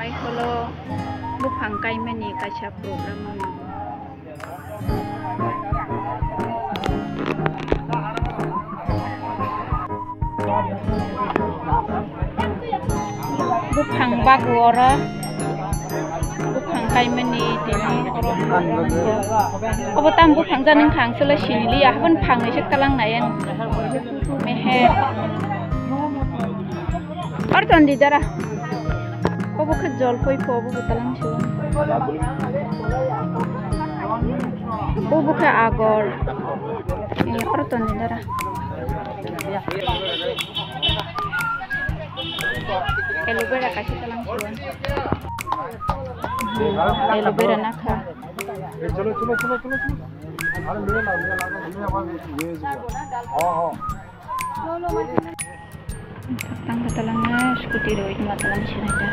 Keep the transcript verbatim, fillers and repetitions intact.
Holo buphang kaimani kaisa program wng. Buphang bago oro buphang kaimani tini oro. Obo tam buphang jani wngkha ang chwla siniliya, haboni phangni se talang nai ang mehe. Orton di dara. Obo khe jolpoi pho, obo bo talang si. Obo khe agor. Eh, oro ton di dara. Aloe vera kaisa talang si. Hmm, aloe vera nakha. Tang ka talang na scooty roi ma talang sinai ta.